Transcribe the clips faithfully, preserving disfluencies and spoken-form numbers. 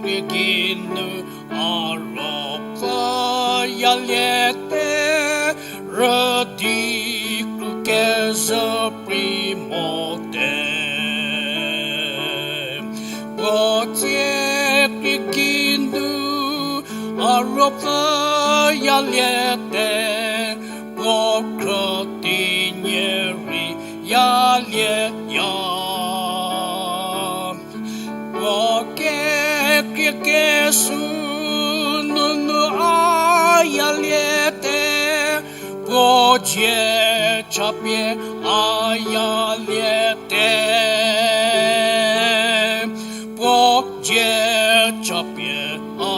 Krie geinu a ruopfü yaliete, rüdi kru kezhü prei mote. Puo tsie krie geinu a ruopfü yaliete, puo khrüti nie rei yalieya. Puo kekrie kesü nunu a yaliete, puo dzie chapie a yaliete. Puo dzie chapie a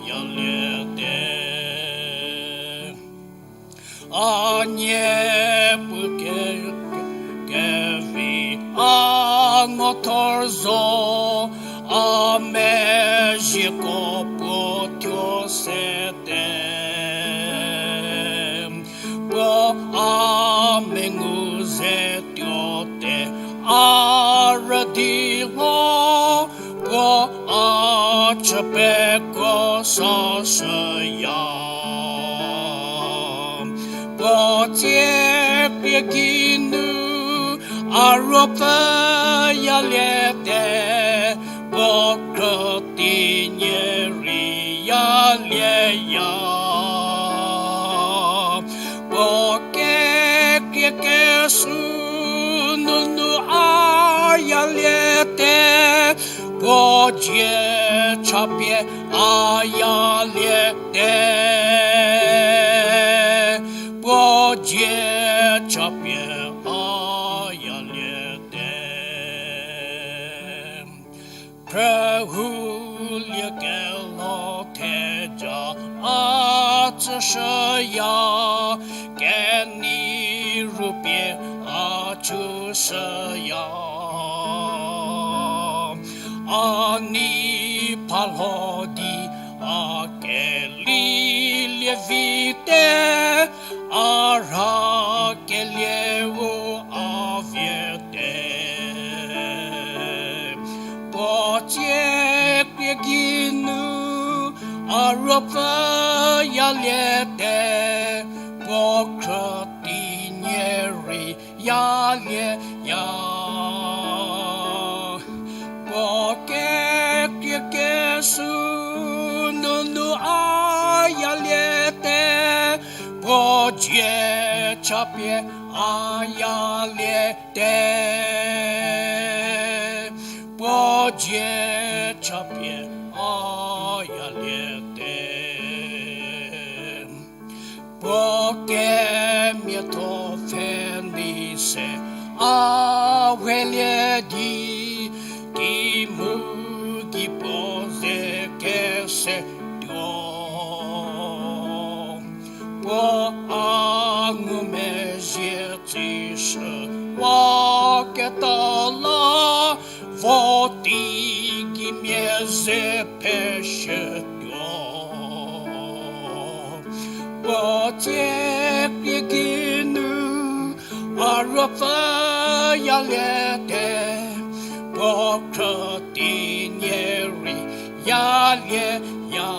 yaliete. A nie pu ke, kevi a ngothor zo, a mezhieko puo thuo sete. Puo a mengu ze tuote, a rüdi lho, puo a chüpeko sashüya. Puo tsie krie geinu a ruopfü yaliete, puo khrüti nie rei yalieya. Puo kekrie kesü nunu a yaliete, puo dzie chapie a yaliete. Puo dzie chapie a yaliete. Phrühulie kelho theja a tsüshüya, kenei rupie a thushüya. A nei phalho di a kelilie vite, a rha kelieu a viete. Puo tsie krie geinu a ruopfü yaliete, puo khrüti nie rei yalieya. Puo kekrie kesü nunu a yaliete, puo dzie chapie a yaliete. Puo dzie chapie a yaliete. Puo kemiatho pfhe di se a welie di, kimu ki puo ze kese tuo. Puo a ngumezhie tsishü wa keta la, vo tei kimia ze pheshütuo. Puo tsie krie geinu a ruopfü yaliete, puo khrüti nie rei yalieya.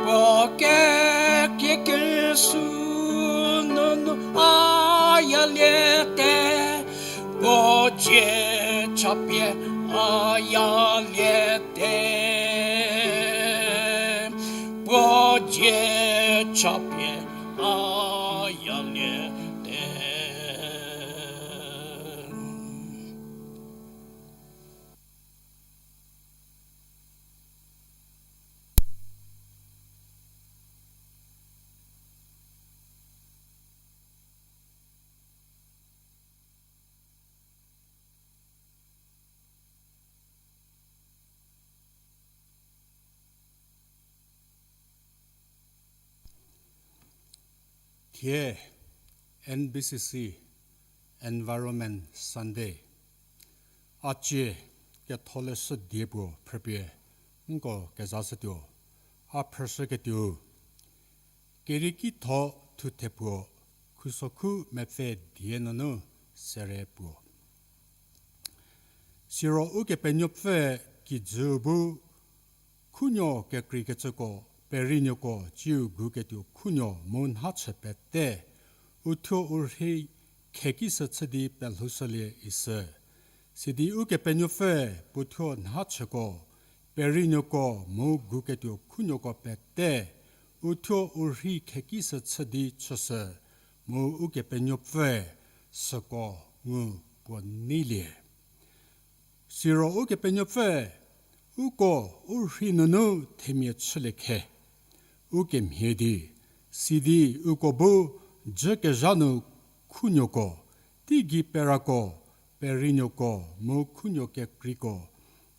Puo kekrie kesü nunu a yaliete, puo dzie chapie a yaliete. Puo dzie chapie a yaliete. Thie N B C C Environment Sunday. A cie Ketholeshü die puo phrüpie nko kezashütuo, a phrüshüketuou Kerieki tho thuthe puo, khusokhu mepfü die nunu sere puo. Siro Ukepenuopfüe kijü bu khunuo kekreikecüko, perinuoko, tsiu guketuo khunuo mu nhachü pete, uthuo u rhei khekisü chü di pelhoushülie isü. Sidi Ukepenuopfüe puothuo nhachüko, perinuoko mu guketuo khunuoko pete, uthuo u rhei khekisü chü di chüshü, mu Ukepenuopfüe süko ngu puo neilie. Siro Ukepenuopfü uko u rhei nunu themia chülie khe, ukemhie di, sidi uko bu dzükezha nu khunuoko, teigei perako, perinuoko mu khunuo kekreiko,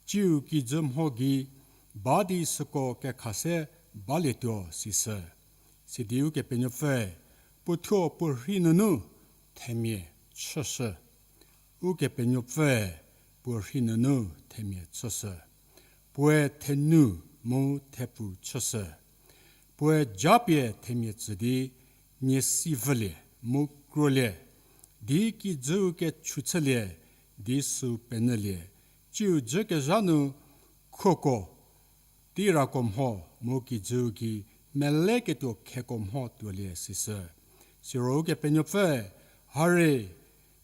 tsiu kijü mho gei ba di süko kekha se balietuo sishü. Sidi Ukepenuopfü puothuo puo rhei nunu themia chüshü. Ukepenuopfü puo rhei nunu themia chüshü. Puoe thenu mu thepfu chüshü. Puoe japie themia tsü di nie si vülie mu kruolie, di kijüu kechu chülie, di süu penyülie, tsiu dzükezha nu khuoko, teirako mho mu kijüu gei meleketuo kheko mho tuolie sishü. Siro Ukepenuopfü, harie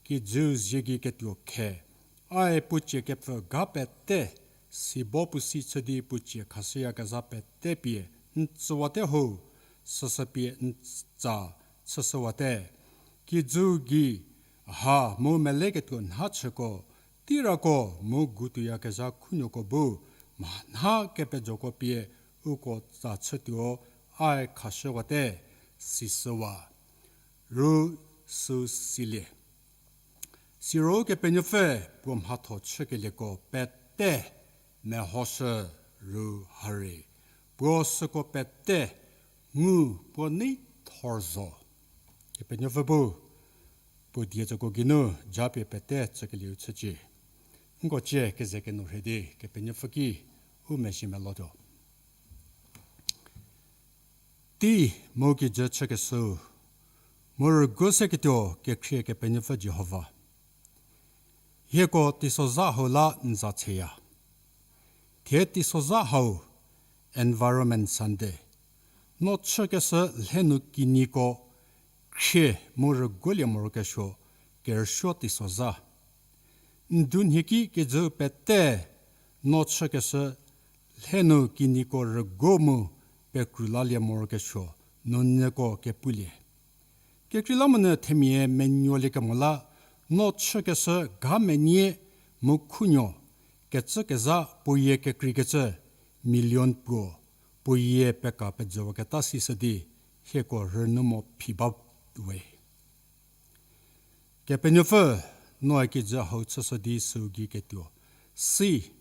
kijüu zie gei ketuo khe, ae puo cie kepfü ga pete, sibo puo si chü di puo cie khashüyakezha pete pie n tsüwate ho, süsü pie n tsa chüshüwate. Kijüu gei ha mu meleketuo nhachüko, teirako mu gutuoyakezha khunuoko bu mha nha kepejoko pie uko tsa chütuo ae khashüwate, sishüwa. Ru süu silie. Siro Ukepenuopfü puo mhatho chükelieko pete mehoshü ru harie, puo süko pete ngu puo nei thor zo. Kepenuopfü bu puo die tsüko geinu japie pete tsükelieu chücie. Nko cie keze kenu rhe di Kepenuopfü ki u mezhie melotuo. Tei mu kijü chükeshüu, mu rüguo seketuo kekhrie Kepenuopfü Jihova. Hieko teisozha hau la n za tsheya. Thie teisozha hau, Environment Sunday, no chükeshü lhenu kinyiko khrie mu rüguolie morokesuo kerüsuo teisozha. N dunhie ki kijü pete no chükeshü lhenu kinyiko rüguo mu pekru lalie morokesuo nunyüko kepulie. Kekreilamonyü themia menuoliekemo la, no chükeshü ga menie mu khunuo kecükezha puoyie kekreikecü million puo puoyie peka pejüwaketa sishü di hieko rünu mo phi ba we. Kepenuopfü, noe kijü hau chüshü di süu gei ketuo si,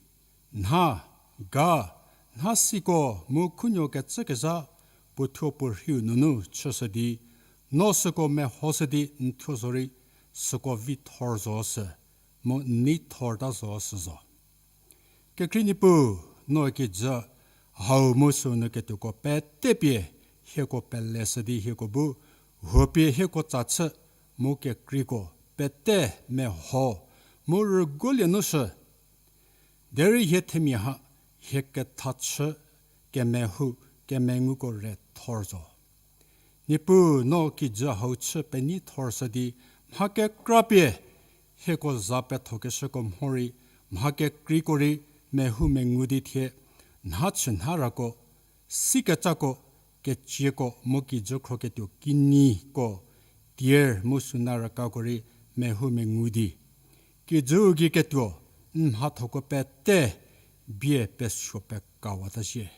nha, ga, nha siko mu khunuo kecükezha puothuo puo rhiu nunu chüshü di, no süko mehoshü di n thuo zorei süko vi thor zo sü, mu n nei thorta zo sü zo. Kekhrie Niepuu, noe kijü hau mu sünu ketuoko pete pie hieko peleshü di hieko bu huopie hieko tsa chü mu kekreiko pete meho mu rüguolie nu shü. Derei hie themia ha hie ketha chü kemehou kemenguko re thor zo. Niepuu, no kijü hau chü penei thorshü di mha kekra pie hieko za pethokeshüko mhorei, mha kekreiko rei mehou mengu di thie nha chü nha rako, sikecako, kecieko mu kijü khro ketuo kinyiko, tier mu suna rükako rei mehou mengu di kijüu gei ketuo n mhathoko pete bie pesuo pekawata zhie.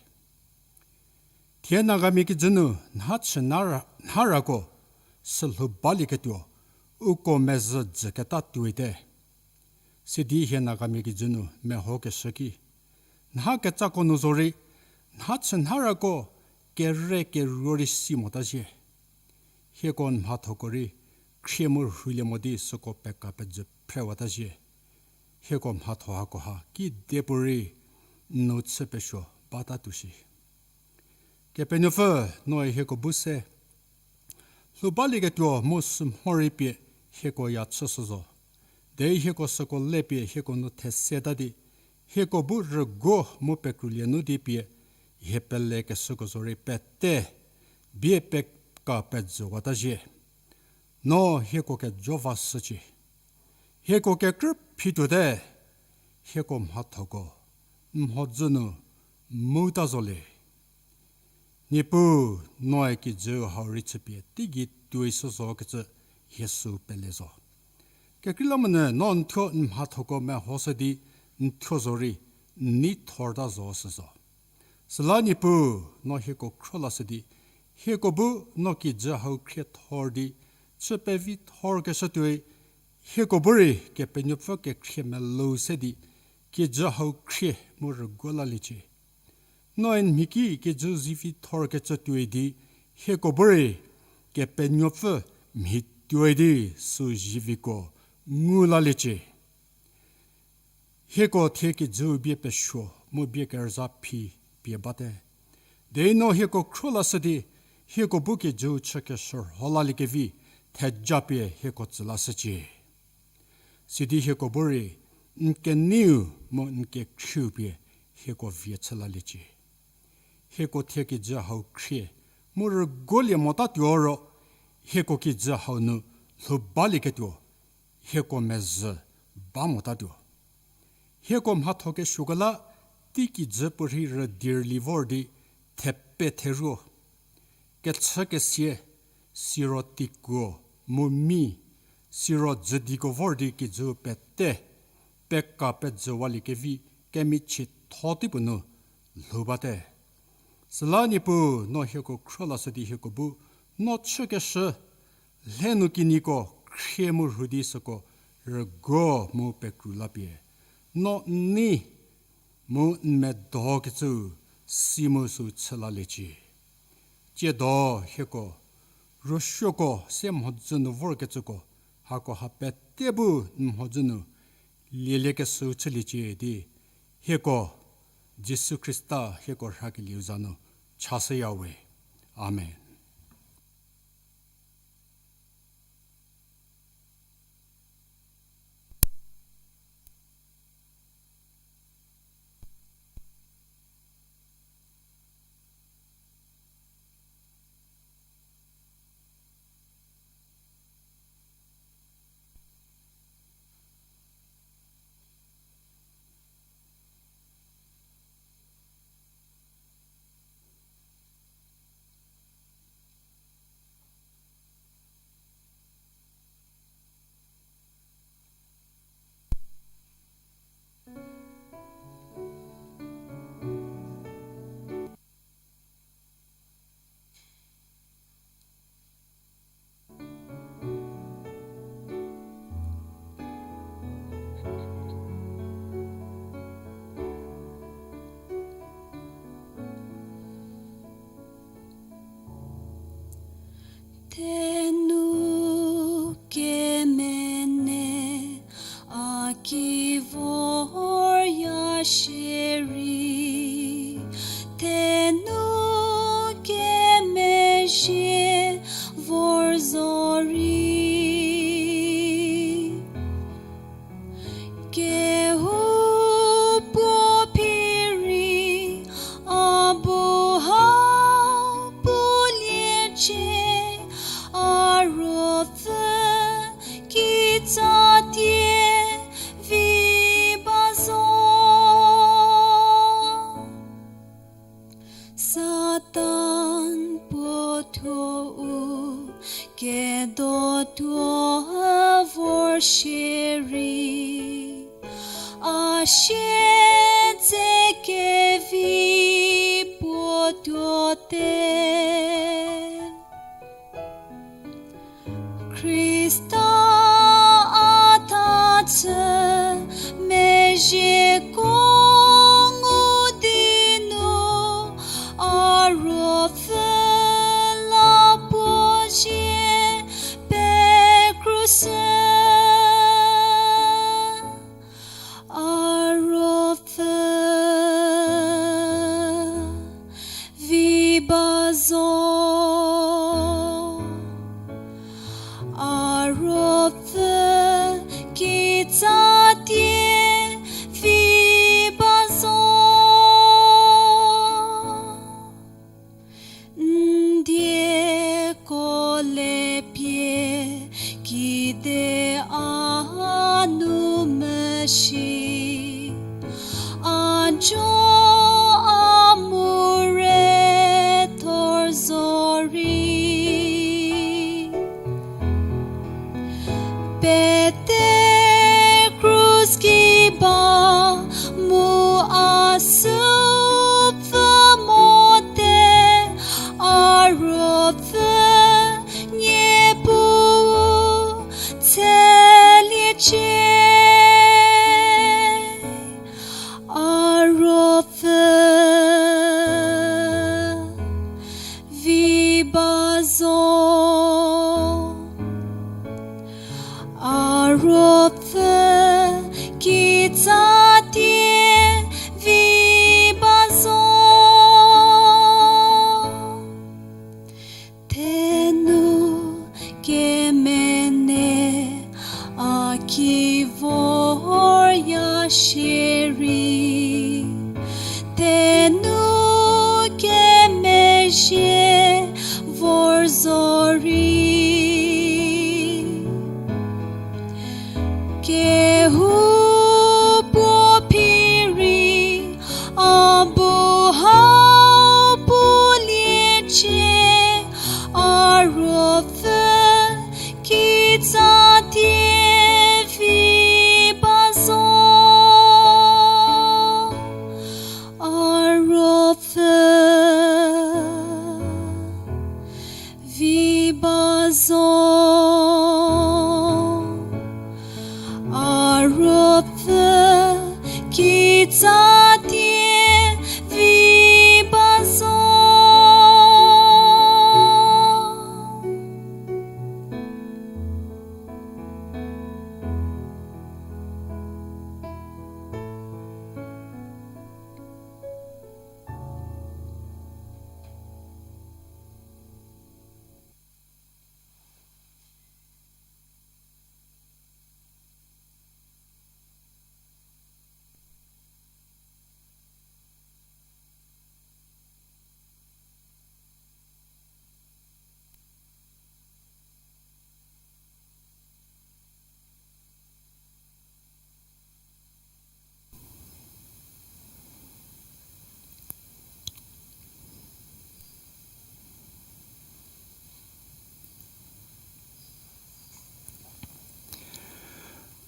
Thie Nagamia kijü nu nha chü nha ra-, nha rako sü lhou balieketuo uko mezhü jüketa tuote. Sidi hie Nagamia kijü nu mehokeshü ki, nha kecako nu zorei nha chü nha rako kere keruo rei si mota zhie. Hieko n mhathoko rei khrie mu rhulie mo di süko peka pejü phrewata zhie. Hieko mhatho hakoha kedipuorei n nu chü pesuo bata tuo shi. Kepenuopfü, noe hieko bu se lhou balieketuo mu sü mhorei pie hieko ya chüshü zo. Derei hieko süko le pie hieko nu these ta di, hieko bu rüguo mu pekrulie nu di pie, hie pelekeshüko zorei pete, bie peka pejüwata zhie. No hieko kejo vashücie. Hieko kekrü phituote, hieko mhathoko n mhodzü nu mu ta zo le. Niepuu, noe kijüu hau rei chüpie teigei tuoi shü zokecü hie sü pele zo. Kekreilamonyü no n thuo n mhathoko mehoshü di n thuo zorei n nei thor ta zo shü zo. Süla Niepuu, no hieko khro lashü di, hieko bu no kijü hau khrie thor di, chü pevi thorkeshü tuoi, hieko bu rei Kepenuopfü kekhrie melou se di, kijü hau khrie mu rüguo laliecie. Noe n mhi ki kijü zivi thorkecü tuoi di, hieko bu rei Kepenuopfü mhi tuoi di sü ziviko ngu laliecie. Hieko thie kijüu bie pesuo mu bie kerüza phi pie bate. Derei no hieko khro lashü di, hieko bu kijüu chükeshürho laliekevi theja pie hieko tsü lashücie. Sidi hieko bu rei n keneiu mu n kekhrieu pie hieko vie chü laliecie. Hieko thie kijü hau khrie mu rüguolie motatuo ro, hieko kijü hau nu lhou balieketuo hieko mezhü ba motatuo. Hieko mhatho kesuoko la tei kijü puorhi rüdirli vor di thepe theruo, kechükesie, siro teikuo mu mi, siro jüdiko vor di kijü pete peka pejüwaliekevi kemichietho teipuo nu lhou bate. Süla Niepuu, no hieko khro lashü di hieko bu no chükeshü lhenu kinyiko khrie mu rhu di süko rüguo mu pekru lapie, no n nei mu n medokecüu si mu sü chü laliecie. Tsiedo hieko rüsuoko se mhodzü nu vorkecüko, hako ha pete bu n mhodzü nu lieliekeshü chüliecie di, hieko Jisu Khrista hieko rhakelieu za nu chashüyawe. Amen. Thenu kemene a ki vorya shierei, thenu kemezhie vor zorei. Kehoupuo phirei a bu hau puliecie, a ruopfü kitsa tie vi ba zo. Satan puo thuo u kedotuo vor shierei, a sie dze kevi puo tuote. Khrista a tha chü mezhieko ngu di nu, a ruopfü la puo zie pekrushü. A ruopfü vi ba zo. Jo a mu re thor zo rei, pete krus ki ba mu a sü pfü mote, a ruopfü Niepuu tseliecie. A ruopfü vi ba zo. A ruopfü kitsatie vi ba zo. Thenu kemene a ki vorya shierei, thenu kemezhie vor zo rei, kehoupuo phi rei a bu hau puliecie. A ruopfü kitsatie vi ba zo. A ruopfü vi ba zo. A ruopfü kitsatie vi ba zo.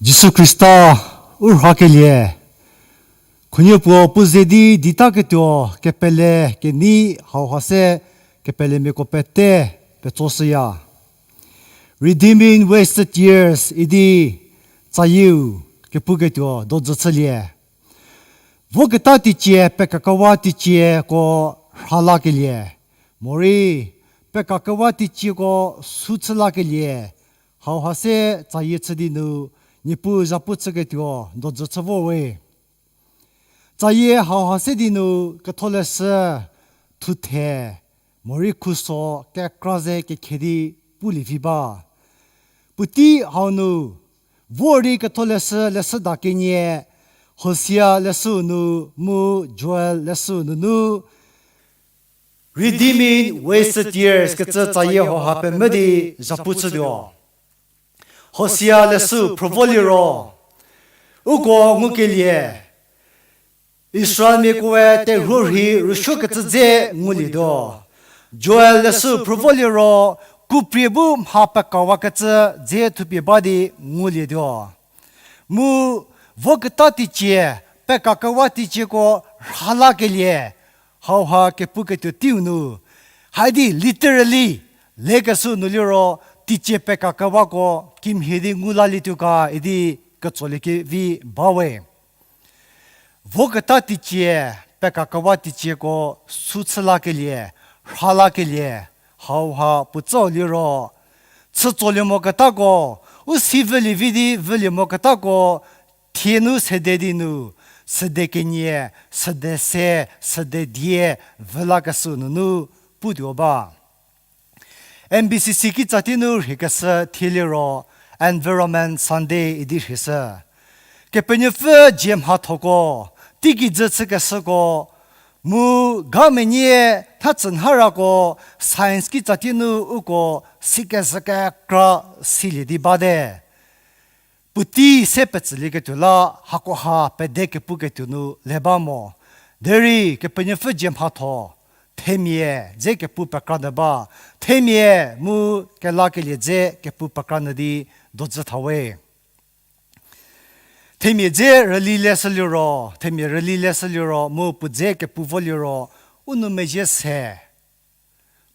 Jisu Khrista u rhakelie, khunhie puo puo ze di ditaketuo kepele kenei hauha se kepelemiako pete petsoshüya. Redeeming Wasted Years idi tsayieu kepuketuo dojü chülie. Voketa teicie pekakewa teicieko rhalakelie, morei pekakewa teicieko su chülakelie, hauha se tsayie chü di nu Niepuu zhapu chüketuo dojü chü vo we. Tsayie hauha se di nu Ketholeshü thuthe morei khuso kekra ze kekhe di pulie vi ba. Puotei hau nu vor di Ketholeshü leshüda kenie, Hosia leshüu nu mu Joel leshüu nunu Redeeming Wasted Years kecü tsayie hauha pemvü di zhapu chütuo. Hosia leshüu phrüvo liro, uko ngukelie, Israelmiakoe terhuo rhi rüsuokecü dze ngulietuo. Joel leshüu phrüvo liro, kuprie bu mha pekawakecü dze thupie ba di ngulietuo. Mu voketa teicie pekakewa teicieko rhalakelie, hauha kepuketuo teiu nu, haidi literally lekeshüu nu liro, teicie pekakewako kimhie di ngu lalietuo ga idi ketsolie kevi ba we. Voketa teicie pekakewa teicieko su chülakelie, rhalakelie, hauha puotsau liro, chütsolie moketako, u si vülie vi di vülie moketako, thie nu sede di nu, sede kenie, sede se, sede die, vülakeshüu nunu putuo ba. N B C C kitsatie nu rheikeshü thie liro Environment Sunday idi rheishü. Kepenuopfü dzie mhathoko, teigei dzü chükeshüko, mu ga menie, nha tsü nha rako, science kitsatie nu uko sikezhü kekra silie di bate. Puotei se petsülieketuo la hakoha pede kepuketuo nu le ba mo. Derei Kepenuopfü dzie mhatho, themia dze kepu pekra nyü ba, themia mu kelakelie dze kepu pekra nyü di dojü thawe. Themia dze rüli leshü liro, themia rüli leshü liro mu puo dze kepu vo liro, u nou mezhie se.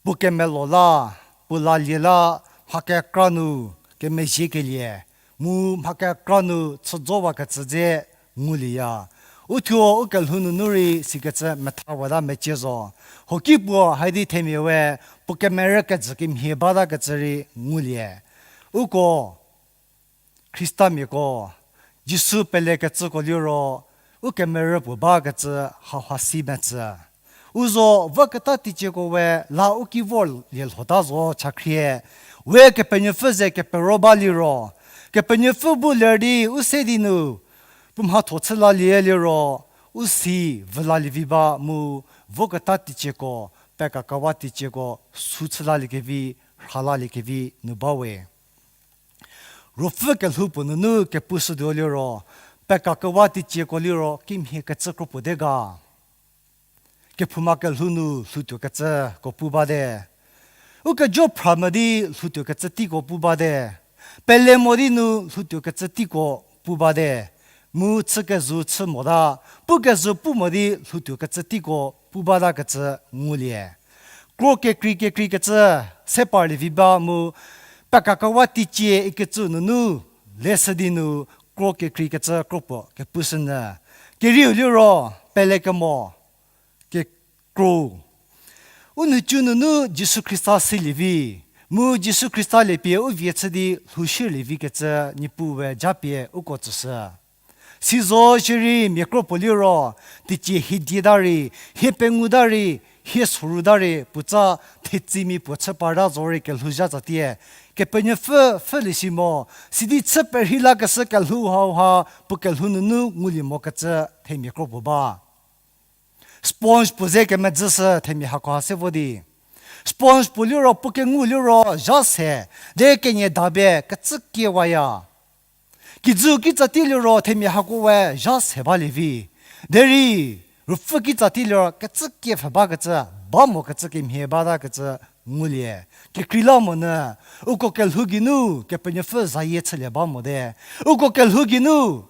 Puo kemelo la, puo lalie la, mha kekra nu kemezhiekelie, mu mha kekra nu chüjowakecü dze ngulieya. Uthuo u kelhou nunu rei sikecü methawata mecie zo. Hoki puo haidi themia we, puo kemerü kejü kemhie batakecü rei ngulie. Uko Khristamiako, Jisu pelekecüko liro, u kemerü puo bakecü hauha si metsü. U zo voketa teicieko we la u ki vor lie lhota zo chakhrie, we Kepenuopfü ze kepero ba liro, Kepenuopfü bu ler di u se di nu, puo mhatho chü lalie liro, u si vü lalievi ba mu, voketa teicieko, pekakewa teicieko, su chü laliekevi, rha laliekevi nu bawe. Ruopfü kelhou puo nunu kepushütuo liro, pekakewa teicieko liro kimhie kecü kro puo de ga. Kephouma kelhou nu lhoutuo kecüko pu bate. U kejo phra mo di lhoutuo kecü teiko pu bate. Pele mo di nu lhoutuo kecü teiko pu bate. Mu chü kezhü chü mota, pu kezhü pu mo di lhoutuo kecü teiko pu batakecü ngulie. Kro kekrei kekrei kecü se parlievi ba mu, pekakewa teicie ikecü nunu leshü di nu kro kekrei kecü kro puo kepushünyü. Kerieu liro, pelekemo, kekro. U nhicu nunu Jisu Khrista silievi, mu Jisu Khrista liepie u vie chü di lhoushülievi kecü Niepuu we japie uko tsüshü. Sizo shierei mia kro puo liro, teicie hie dieta rei, hie penguta rei, hie soruta rei, puotsa thetsimi puo chü parta zorei kelhouzha tsatie, Kepenuopfü pfhülie si mo, sidi chü perhei lakeshü kelhou hauha, puo kelhou nunu ngulie mokecü themia kro puo ba. Sponge puo ze kemedzüshü themia hakoha se vo di. Sponge puo liro puo kengu liro zha se, de kenie dabe kecü kiewaya. Kijü kitsa tei liro themia hako we zha se balievi. Derei, ruopfü kitsa tei liro kecü kiepfhe bakecü, ba mokecü kemhie batakecü ngulie. Kekreilamonyü, uko kelhou geinu Kepenuopfü zayie chülie ba mote. Uko kelhou geinu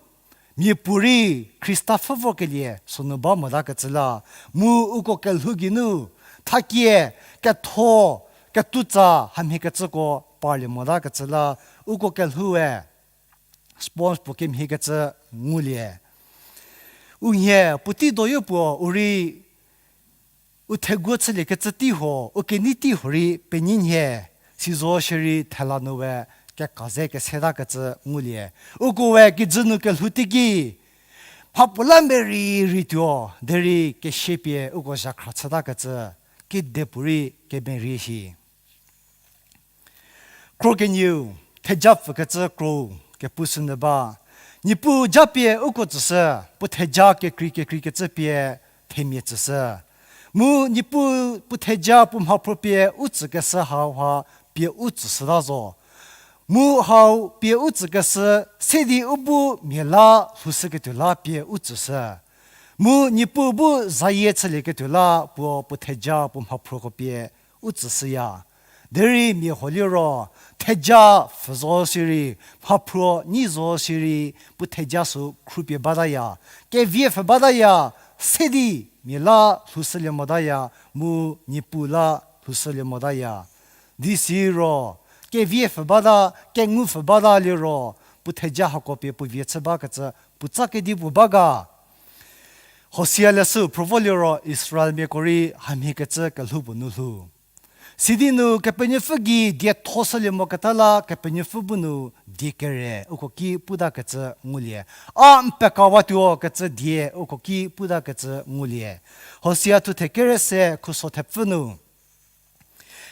miapuorei Khrista pfhü vorkelie sünu ba motakecü la, mu uko kelhou geinu thakie, ketho, ketutsa hamhiekecüko parlie motakecü la, uko kelhoue sponge puo kemhiekecü ngulie. U nhie puotei doyo puo u rei u theguo chüliekecü tei huo, u kenei tei huo rei penyi nhie, sizo shierei thela nu we keka ze kesetakecü ngulie. Uko we kijü nu kelhou teiki, mhapuo la merei rei tuo, derei kesiepie uko zhakhra chütakecü, kidepuorei kemerei shi. Kro kenieu, theja pfükecü kro kepushünyü ba. Niepuu japie uko tsüshü, puo theja kekrei kekreikecü pie themia tsüshü. Mu Niepuu puo theja puo mhaphro pie u tsükeshü hauha pie u tsüshüta zo. Mu hau pie u tsükeshü se di u bu mia la lhoushüketuo la pie u tsüshü. Mu Niepuu bu zayie chülieketuo la puo puo theja puo mhaphroko pie u tsüshüya. Derei mia huo liro, theja pfü zo shierei, mhaphro nyi zo shierei, puo theja sü khrupie bataya, kevie pfü bataya, se di mia la lhoushülie motaya, mu Niepuu la lhoushülie motaya. Di siro, kevie pfü bata, kengu pfü bata liro, puo theja hako pie puo vie chü bakecü, puotsa kedipuo ba ga. Hosia leshü phrü vo liro Israelmiako rei hamhiekecü kelhou puo nu lhou. Sidi nu Kepenuopfü gei dietho shülie moketa la Kepenuopfü bu nu die kere uko ki putakecü ngulie. A n pekawatuo kecü die uko ki putakecü ngulie. Hosia thuthe kere se khuso thepfü nu.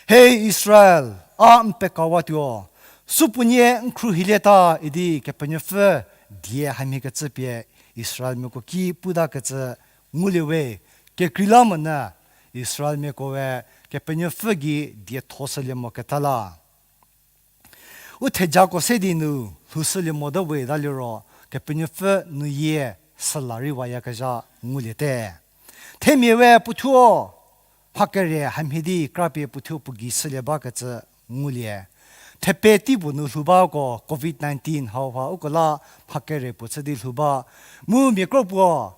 Hei Israel, a n pekawatuo, supuonie n khruohilieta idi Kepenuopfü die hamhiekecü pie Israelmiako ki putakecü ngulie we, kekreilamonyü Israelmiakoe Kepenuopfü gei dietho shülie moketa la. U thejako se di nu lhoushülie mote we ta liro, Kepenuopfü nuyie süla rei wayakezha nguliete. Themia we puothuo mha kere hamhie di krapie puothuo puo gei shülie bakecü ngulie. Thepe tei puo nu lhou bako covid nineteen hauha uko la mha kere puo chü di lhou ba. Mu mia kro puo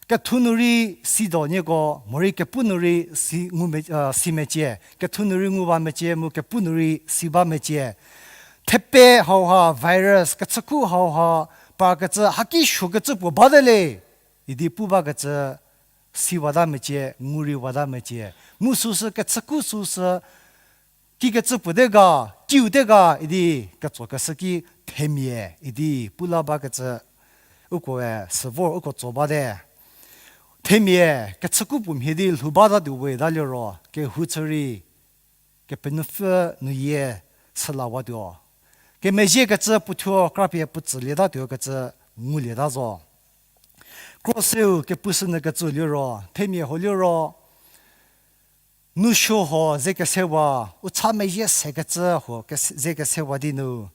kethu nu rei si do nieko, morei kepu nu rei si ngu me-, a, si mecie, kethu nu rei ngu ba mecie, mu kepu nu rei si ba mecie. Thepe hauha virus, kechüku hauha, parkecü, haki suokecü puo bate le, idi pu bakecü, si wata mecie, ngu rei wata mecie. Mu süsü kechüku süsü, kikecü puo te ga, kiu te ga, idi ketsokeshü ki themia, idi pu la bakecü, ukoe sü vor uko tso bate. Themia, kechüku puo mhie di lhou batatuo we ta liro, kehou chü rei, Kepenuopfü nu yie süla watuo. Kemezhiekecü puothuo krapie puo tsülietatuo kecü ngulieta zo. Kro seu kepushünyü kecü liro, themia huo liro, nusuo huo ze kesewa, u cha mezhie sekecü huo kes-, ze kesewa di nu,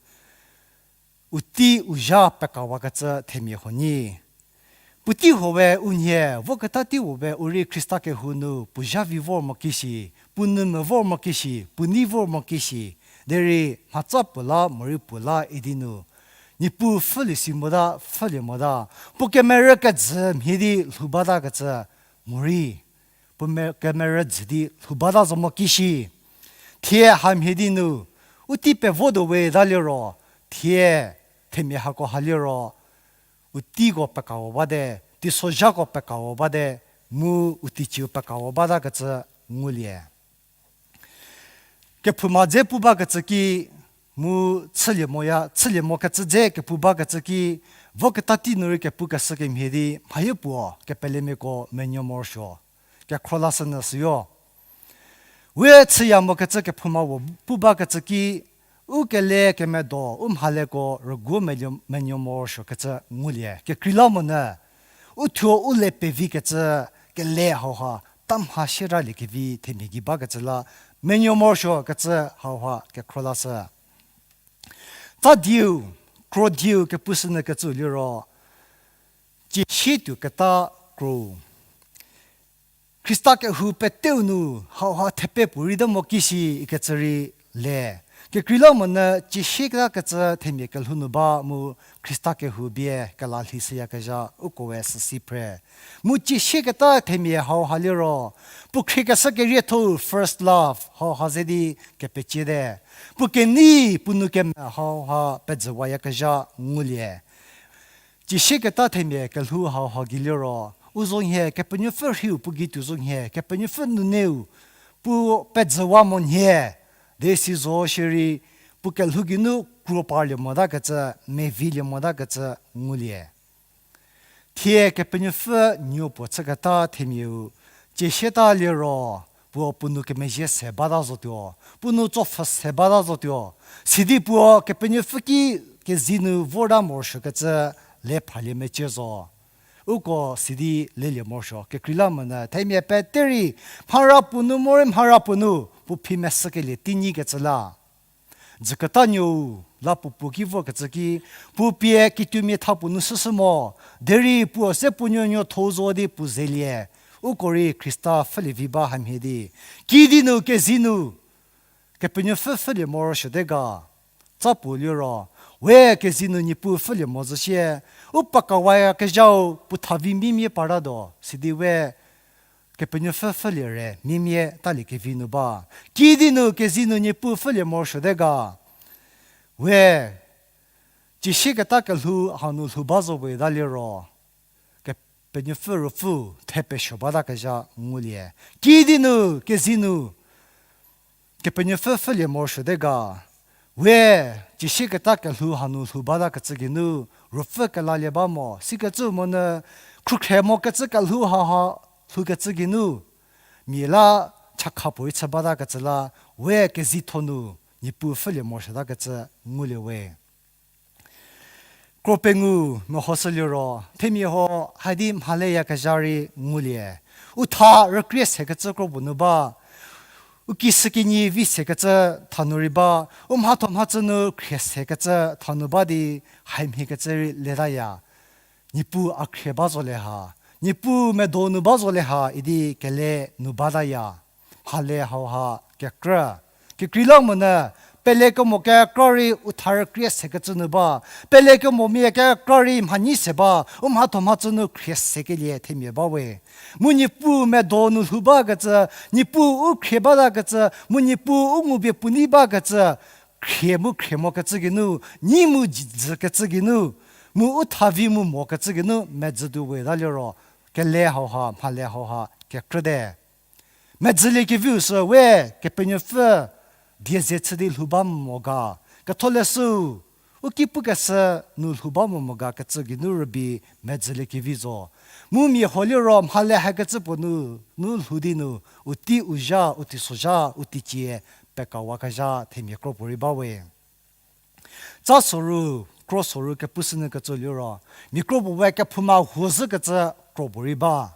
u tei u zha pekawakecü themia huo nyi. Puotei huo we u nhie, voketa tei huo we u rei Khrista kehou nu, puo zha vi vor mo kishi, puo nou me vor mo kishi, puo nei vor mo kishi, derei mhatsa puo la, morei puo la idi nu, Niepuu pfhülie si mota, pfhülie mota, puo kemerü kejü mhie di lhou batakecü, morei puo me-, kemerü jü di lhou bata zo mo kishi. Thie hamhie di nu, u tei pevotuo we ta liro, thie themia hako ha liro, u teiko pekawo bate, teisozhako pekawo bate, mu u teiciu pekawo batakecü ngulie. Kephouma dze pu bakecü ki, mu chülie moya, chülie mokecü dze kepu bakecü ki, voketa tei nu rei kepukeshü kemhie di mhayo puo kepelemiako menuo morosuo. Kekhro lashünyü süyo. We chüya mokecü kephouma puo pu bakecü ki, u kele kemedo, u mhaleko rüguo menuo, menuo morosuokecü ngulie. Kekreilamonyü, u thuo u le pevikecü kele hauha, tamha sieralie kevi themia gei bakecü la, menuo morosuokecü hauha kekhro lashü. Tsa dieu, kro dieu kepushünyü kecü liro, tsiesietuo keta kro. Khrista kehou peteu nu hauha thepe puorei te mo kishi ikecü rei le. Kekreilamonyü tsiesieketa kecü themia kelhou nu ba mu Khrista kehou bie kela lhishüyakezha ukoe süsi phre. Mu tsiesieketa themia hauha liro, puo khriekeshü kerietho-u first love hauha ze di kepeciete. Puo kenei puo nou keme hauha pejüwayakezha ngulie. Tsiesieketa themia kelhou hauha gei liro, u zonhie Kepenuopfü rhiu puo gei tuo zonhie, Kepenuopfü nuneu, puo pejüwa monhie, de si zo shierei, puo kelhou geinu kro parlie motakecü, mevilie motakecü ngulie. Thie Kepenuopfü nuo puo chüketa themiau, tsiesieta liro, puo puo nou kemezhie se bata zotuo, puo nou tsopfhü se bata zotuo, sidi puo Kepenuopfü ki kezei nu vorta morosuokecü le phralie mecie zo. Uko sidi lelie morosuo, kekreilamonyü themia pete rei, mhara puo nu morei mhara puo nu, puo phi meshükelie teinyikecü la. Dzüketa nuou la puo puo ki vokecü ki, puo pie kituomia tha puo nu shüshü mo, derei puo se puo nuonuotho zo di puo zelie, uko rei Khrista pfhülie vi ba hamhie di. Kidi nu kezei nu, Kepenuopfü pfhülie morosuote ga, tsa puo liro, we kezei nu Niepuu pfhülie mo zhü sie, u pakawayakezhau puo tha vi miemie partatuo, sidi we, Kepenuopfü pfhülie re miemie talie kevi nu ba. Kidi nu kezei nu Niepuu pfhülie morosuote ga, we, tsiesieketa kelhou hanu lhou ba zo we ta liro, Kepenuopfü Ruopfü thepesuo batakezha ngulie. Kidi nu kezei nu, Kepenuopfü pfhülie morosuote ga, we, tsiesieketa kelhou hanu lhou batakecü geinu, Ruopfü kelalie ba mo, sikecü monyü, khrukhre mokecü kelhou haha lhoukecü geinu, mia la chakha puorei chü batakecü la, we kezei tho nu, Niepuu pfhülie morosuotakecü ngulie we. Kro pengou mehoshü liro, themia huo hadi mhaleyakezha rei ngulie. U tha rükrie sekecü kro puo nu ba, u kishükinyi vi sekecü tha nu rei ba, u mhatho mhacü nu khrie sekecü tha nu ba di haimhiekecü rei letaya. Niepuu a khrie ba zo le ha. Niepuu medo nu ba zo le ha idi kele nu bataya. Mhale hauha kekrü. Kekreilamonyü, pelekemo kekra rei u tha rükrie sekecü nu ba. Pelekemomia kekra rei mhanyi se ba, u mhatho mhacü nu khrie sekelie themia ba we. Mu Niepuu medo nu lhou bakecü, Niepuu u khrie batakecü, mu Niepuu u ngupie puo nei bakecü, khrie mu khrie mokecü geinu, nyi mu dzükecü geinu, mu u thavi mu mokecü geinu medzü tuo we taliro, kele hauha, mhale hauha kekrüte. Medzüliekeviu sü we, Kepenuopfü die ze chü di lhou ba mo ga, ketholeshüu, u ki pukeshü nu lhou ba mo mo ga kecü geinu rübei medzüliekevi zo. Mu mia huo liro mhale hakecü puo nu, nu lhou di nu, u tei u zha, u teisozha, u teicie pekawakezha themia kro puorei ba we. Ca soru, kro soru kepushünyü kecü liro, mia kro puo we kephouma huo zhükecü kro puorei ba.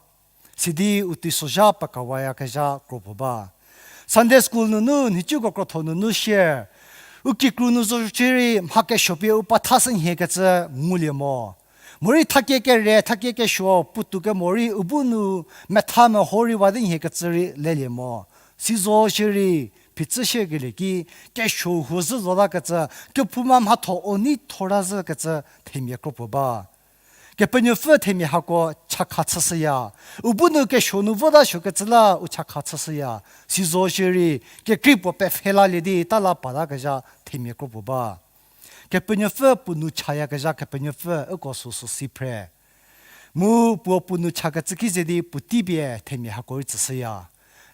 Sidi u teisozha pekawayakezha kro puo ba. Sunday school nunu, nhicuko krotho nunu shie, u kikru nu zo shierei mha kesuo pie u patha shü nhiekecü ngulie mo. Morei thakie kere, thakie kesuo, puotou kemo rei u bu nu metha meho rei wa di nhiekecü rei lelie mo. Sizo shierei, phichü shiekelie ki, kesuo huo zhü zotakecü, kephouma mhatho u nei thora zhükecü themia kro puo ba. Kepenuopfü themia hako chakha chüshüya. U bu nu kesuo nu vota suokecü la u chakha chüshüya. Sizo shierei, kekrei puo pefelalie di tala patakezha themia kro puo ba. Kepenuopfü puo nu chayakezha Kepenuopfü uko süsü si phre. Mu puo puo nu chakecü ki ze di puotei pie themia hako rei tsüshüya.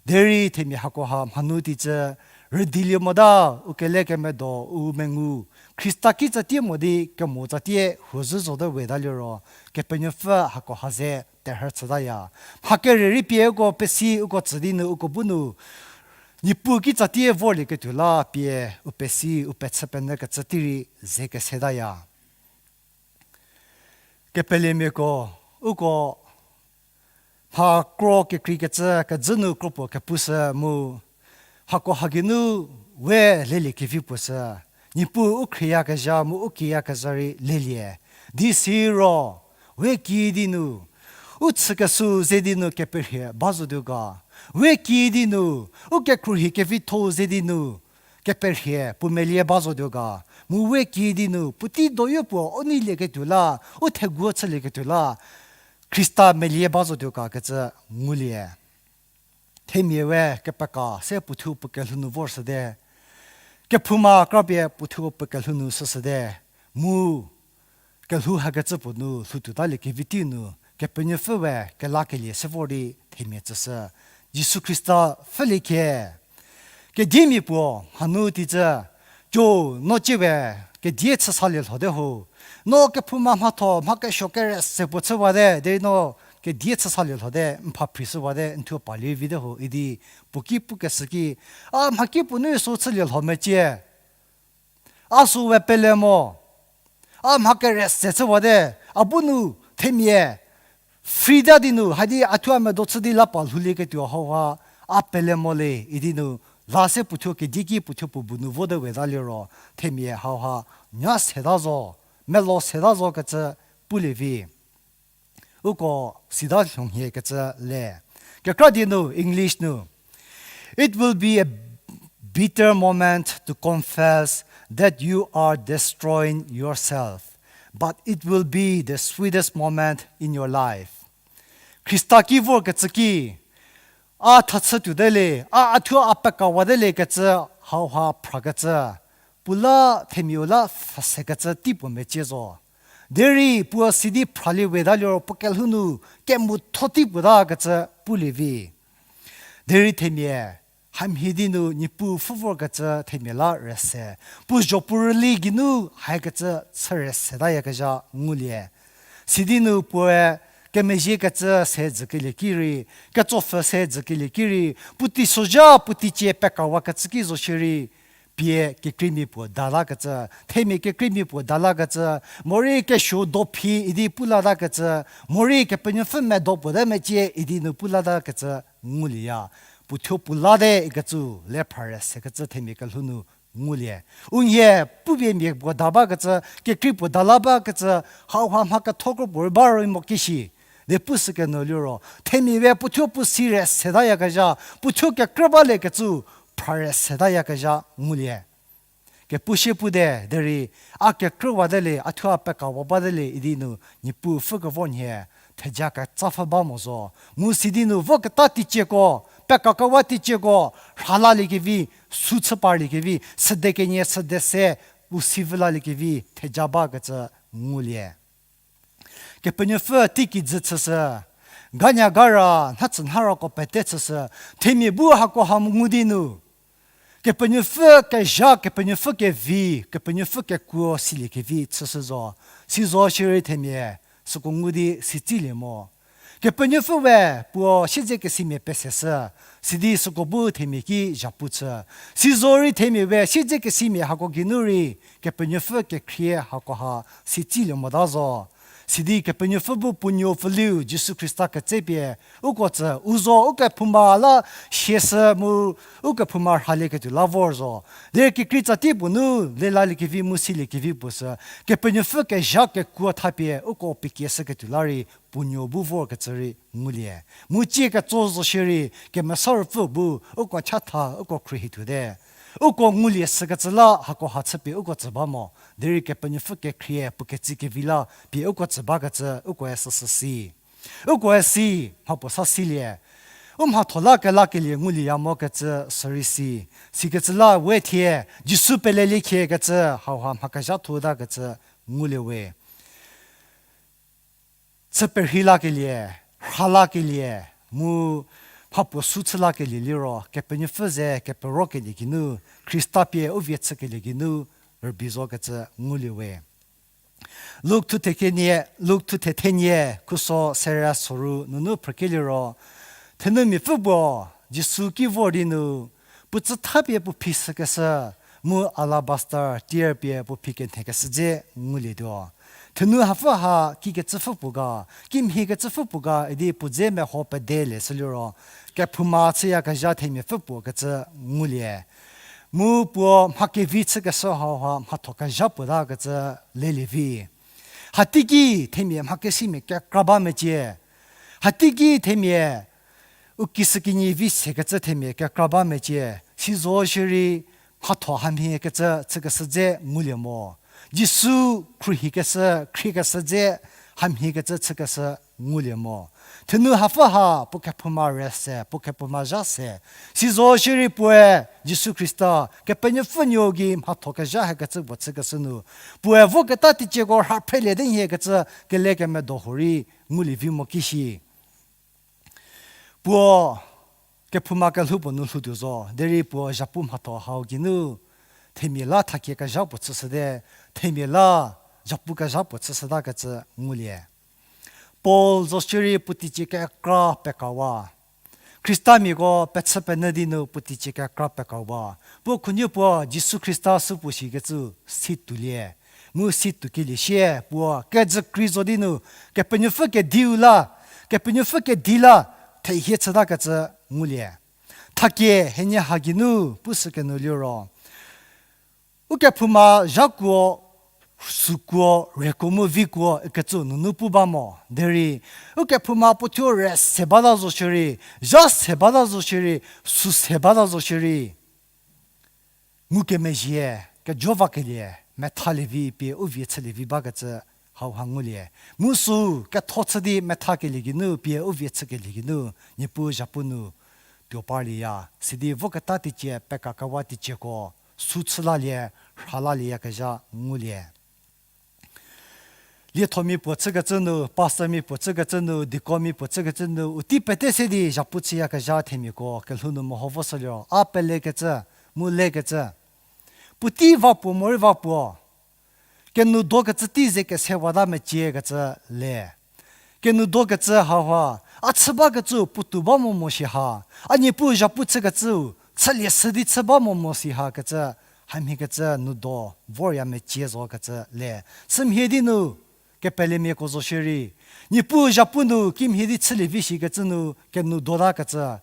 Derei themia hako ha mhanu teicü, rüdilie mota, u kelekemedo, u mengu, Khrista kitsatie mo di kemo tsatie huo zhü zote we taliro, Kepenuopfü hako ha ze terhü chütaya. Mha kere rei pie uko pesi uko tsü di nu uko bu nu, Niepuu kitsatie vorlieketuo la pie u pesi u pechü penyü kecü tei rei ze kesetaya. Kepelemiako, uko mha kro kekreikecü kezhü nu kro puo kepushü mu, hako ha geinu we leliekevi puo sü, Niepuu u khrieyakezha mu u kieyakezha rei lelie. Di siro, we kiüdi nu, u chükeshüu ze di nu keperhie ba zotuo ga. We kiüdi nu, u kekhruohi kevitho-u ze di nu, keperhie puo melie ba zotuo ga. Mu we kiüdi nu, puotei doyo puo u neilieketuo la, u theguo chülieketuo la, Khrista melie ba zotuo ga kecü ngulie. Themia we kepeka se puothuo puo kelhou nu vor shüte. Kephouma krapie puothuo puo kelhou nu shüshüte. Mu kelhou hakecü puo nu lhoutuotaliekevi tei nu, Kepenuopfü we kelakelie se vor di themia tsüshü. Jisu Khrista pfhülie khie. Kediemia puo, mhanu teicü, co, no cie we, kedie chü salie lhote ho. No kephouma mhatho, mha kesuo kere se puo chüwate, derei no kedie chü salie lhote, n pha phrishüwate, n thuo palie vite ho, idi puo ki pukeshü ki, a mha ki puo nu sü chülie lho mecie. A sü we pele mo. A mha kere se chüwate, a bu nu themia free ta di nu, hadi a thuo a medo chü di la pa lhoulieketuo hauha, a pele mo le, idi nu, la se puothuo kedie ki puothuo puo bu nu vote we taliro, themia hauha, nya seta zo, melo seta zo kecü pulie vi. Uko sida lhonghie kecü le. Kekra die nu, English nu. It will be a bitter moment to confess that you are destroying yourself, but it will be the sweetest moment in your life. Khrista ki vorkecü ki, a thachü tuote le, a, a thuo a pekawate le kecü, hauha phrakecü, puo la themiau la pfhüsekecü tei puo mecie zo. Derei puo sidi phralie we taliro puo kelhou nu kemotho tei puo ta kecü pulie vi. Derei themia, hamhie di nu Niepuu pfhü vorkecü themia la rüse. Puo zho puo rüli geinu hakecü chü rüse tayakezha ngulie. Sidi nu puoe kemezhiekecü se dzükelie ki rei, ketsopfü se dzükelie ki rei, puo teisozha puo teicie pekawakecü ki zo shierei, pie kekreimia puo datakecü, themia kekreimia puo datakecü, morei kesuo dophi idi pu latakecü, morei Kepenuopfü medo puo te mecie idi nu pu latakecü ngulieya. Puo thuo puo late ikecü le phra rüsekecü themia kelhou nu ngulie. U nhie pupie mia puo da bakecü, kekrei puo da la bakecü, hauha mha ketho kro puo rei ba rei mo kishi. Di pushü kenu liro, themia we puothuo puo si re sedayakezha, puothuo kekrü balekecü phra re sedayakezha ngulie. Kepushie pu de, derei, a kekrüwa de le, a thuo a pekawa ba de le idi nu, Niepuu pfhü kevor nhie, theja ketsa pfhü ba mo zo. Mu sidi nu voketa teicieko, pekakewa teicieko, rhalaliekevi, su chü parliekevi, sede kenie sede se, u si vülaliekevi, theja bakecü ngulie. Kepenuopfü teikijü chüshü, ganyagara, nhacü nharako pete chüshü, themia bu hakoha ngu di nu. Kepenuopfü kezha, Kepenuopfü kevi, Kepenuopfü kekuo siliekevi chüshü zo. Sizo shierei themia, süko ngu di si tsilie mo. Kepenuopfü we puo siedzekesimia peseshü, sidi süko bu themia ki zhapu chü. Sizo rei themia we siedzekesimia hako geinu rei, Kepenuopfü kekhrie hakoha si tsilie mota zo. Sidi Kepenuopfü bu puo nuo pfuliu Jisu Khrista ketsepie, uko tsü, u zo, ukephouma la sieshü mu, ukephouma rhalieketuo la vor zo. Derei kekrei tsatie puo nu, lelaliekevi mu siliekevi puo sü, Kepenuopfü kezha kekuo thapie, uko pekieshüketuo la rei, puo nuo bu vorkecü rei ngulie. Mu tsie ketso zo shierei, Kemesa Ruopfü bu, uko chatha, uko khruohituote. Uko ngulie sükecü la, hakoha chüpie uko tsü ba mo. Derei Kepenuopfü kekhrie, puo ketsi kevi la, pie uko tsü bakecü, ukoe süsü si. Ukoe si, mhapuo sa silie. U mhatho la kelakelie ngulieya mokecü sürei si. Sikecü la we thie, Jisu pelelie khiekecü, hauha mha kezhatho takecü ngulie we. Chü perhei lakelie, rha lakelie, mu mhapuo su chü lakelie liro, Kepenuopfü ze keperokelie geinu, Khrista pie u vie chükelie geinu, rübei zokecü ngulie we. Luk thuthe kenie, Luk thuthe thenie, khuso serie soru nunu phrükelie ro, thenumiapfü puo, Jisu ki vor di nu, puo tsü thapie puo phi sükeshü, mu alabaster tear pie puo phi kenhekeshü dze ngulietuo. Thenu hapfü ha kikecüpfü puo ga, kimhie kecüpfü puo ga idi puo dze meho pede le süliro, kephouma chüyakezha themiapfü puo kecü ngulie. Mu puo mha kevi chükeshü hauha mhatho kezha puo takecü lelie vi. Hateiki themia mha kesimia kekra ba mecie. Hateiki themia u kishükinyi vi sekecü themia kekra ba mecie. Sizo shierei mhatho hamhie kecü chükeshü dze ngulie mo. Jisu khruohikeshü, khriekeshü dze hamhie kecü chükeshü ngulie mo. Thenu hapfü ha puo kephouma re se, puo kephouma zha se. Sizo shierei puoe Jisu Khrista, Kepenuopfü nuo gei mhatho kezha hekecü puo chükeshü nu, puoe voketa teicieko rha phrelie di nhie kecü kele kemedo huorei ngulie vi mo ki shi. Puo kephouma kelhou puo nu lhoutuo zo, derei puo zhapu mhatho hau geinu, themia la thakie kezha puo chüshüte, themia la zhapu kezha puo chüshütakecü ngulie. Paul zo shierei puo teicie kekra pekawa. Khristamiako pechü penyü di nu puo teicie kekra pekawa. Puo khunhie puo Jisu Khrista supuo shikecü si toulie. Mu si toukelie sie puo kejükrei zo di nu, Kepenuopfü kediu la, Kepenuopfü kedi la, thehie chütakecü ngulie. Thakie henie ha geinu pushü kenu liro, ukephouma zhakuo, sükuo, rekuo mu vikuo ikecü nunu pu ba mo. Derei, ukephouma puothuo re se bata zo shierei, zha se bata zo shierei, sü se bata zo shierei, ngukemezhie, kejo vakelie, methalie vi pie u vie chülie vi bakecü hauha ngulie. Mu sü ketho chü di methakelie geinu pie u vie chükelie geinu, Niepuu zhapu nu tuo parlieya, sidi voketa teicie pekakewa teicieko, sü chü lalie, rha lalieyakezha ngulie. Liethomia puo chükecü nu, pastormia puo chükecü nu, deaconmia puo chükecü nu, u tei pete se di zhapu chüyakezha themiako kelhou nu meho voshüliro, a pelekecü, mu lekecü. Puotei va puo morei va puo, kenoudokecü tei ze kesewata meciekecü le. Kenoudokecü hauha, a chü bakecü puotou ba mo mo shi ha, a Niepuu zhapu chükecüu chülie sü di chü ba mo mo shi ha kecü, hamhiekecü noudo vorya mecie zokecü le. Sümhie di nu, kepelemiako zo shierei, Niepuu zhapu nu kimhie di chülie vi shikecü nu kenoudotakecü,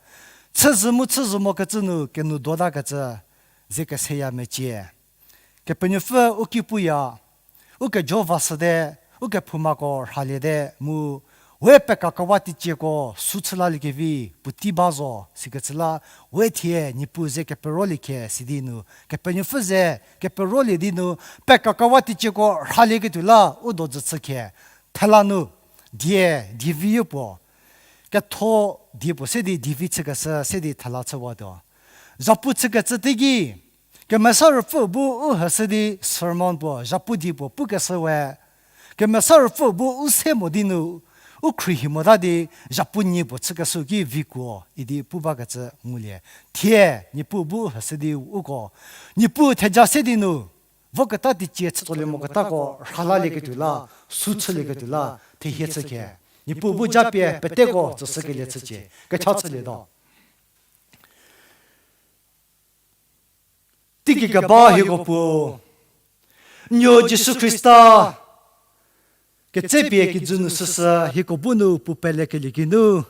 chüzhü mu chüzhü mokecü nu kenoudotakecü, ze keseya mecie. Kepenuopfü u ki puya, u kejo vashüte, u kephoumako rhaliete mu, We pekakawa teicieko su chü laliekevi puotei ba zo sikecü la, we thie Niepuu ze keperolie khe sidi nu, Kepenuopfü ze keperolie di nu, pekakawa teicieko rhalieketuo la u dojü chü khe, thela nu, die, dievi yopuo, ketho die puo se di dievi chükeshü se di thela chüwatuo. Zhapu chükecü teiki, Kemesa Ruopfü bu u heshü di sermon puo, zhapu die puo pukeshü we, Kemesa Ruopfü bu u se mo di nu, u khruohi mota di, zhapu nie puo chükeshü ki vikuo idi pu bakecü ngulie. Thie, Niepuu bu heshü di uko, Niepuu theja se di nu, voketa teicie chütsolie moketako rhalalieketuo la, su chülieketuo la, thehie chü khe. Niepuu bu japie peteko tsüshükelie chücie, kecha chülietuo. Teiki keba hieko Puo, Nuo Jisu Khrista, ketsepie kijü nu süsü hieko bu nu puo pelekelie geinu,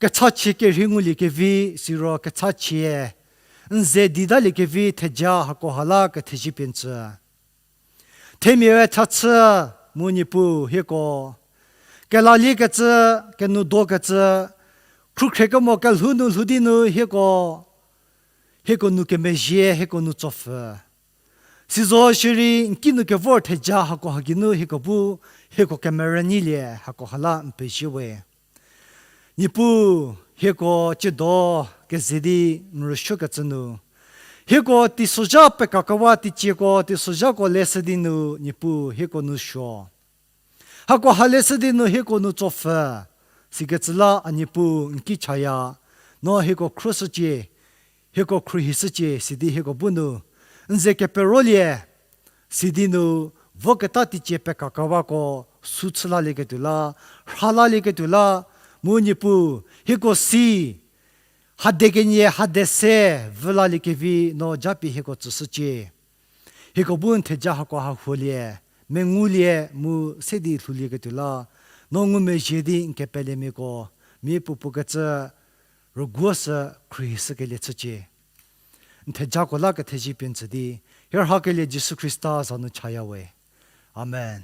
kechachie kerhei nguliekevi, siro kechachie n ze ditaliekevi theja hakoha la kethezie pie n tsü. Themia we thachü mu Niepuu hieko, kelaliekecü, kenudokecü, khrükhrie kemo kelhou nu lhou di nu hieko, hieko nu kemezhie, hieko nu tsopfü. Sizo shierei n ki nu kevor theja hakoha geinu hieko bu, hieko kemerünyilie hakoha la n pezie we. Niepuu, hieko tsiedo keze di n rüsuokecü nu, hieko teisozha pekakawa teicieko, teisozhako leshü di nu, Niepuu, hieko nu suo. Hakoha leshü di nu hieko nu tsopfü, sikecü la a Niepuu n ki chaya, no hieko khruoshücie, hieko khruohishücie, sidi hieko bu nu n ze keperolie, sidi nu voketa teicie pekakawako su chülalieketuo la, rhalalieketuo la, mu Niepuu, hieko si, hade kenie, hade se, vülaliekevi no japie hieko tsüshücie. Hieko bu n theja hakoha huolie, mengulie mu se di lhoulieketuo la, no ngumezhie di n kepelemiako, mia puopuo kecü, rüguo sü khruohishükelie chücie. N thejako la kethezie pie n tsü di, hie rhakelie Jisu Khrista za nu chaya we. Amen.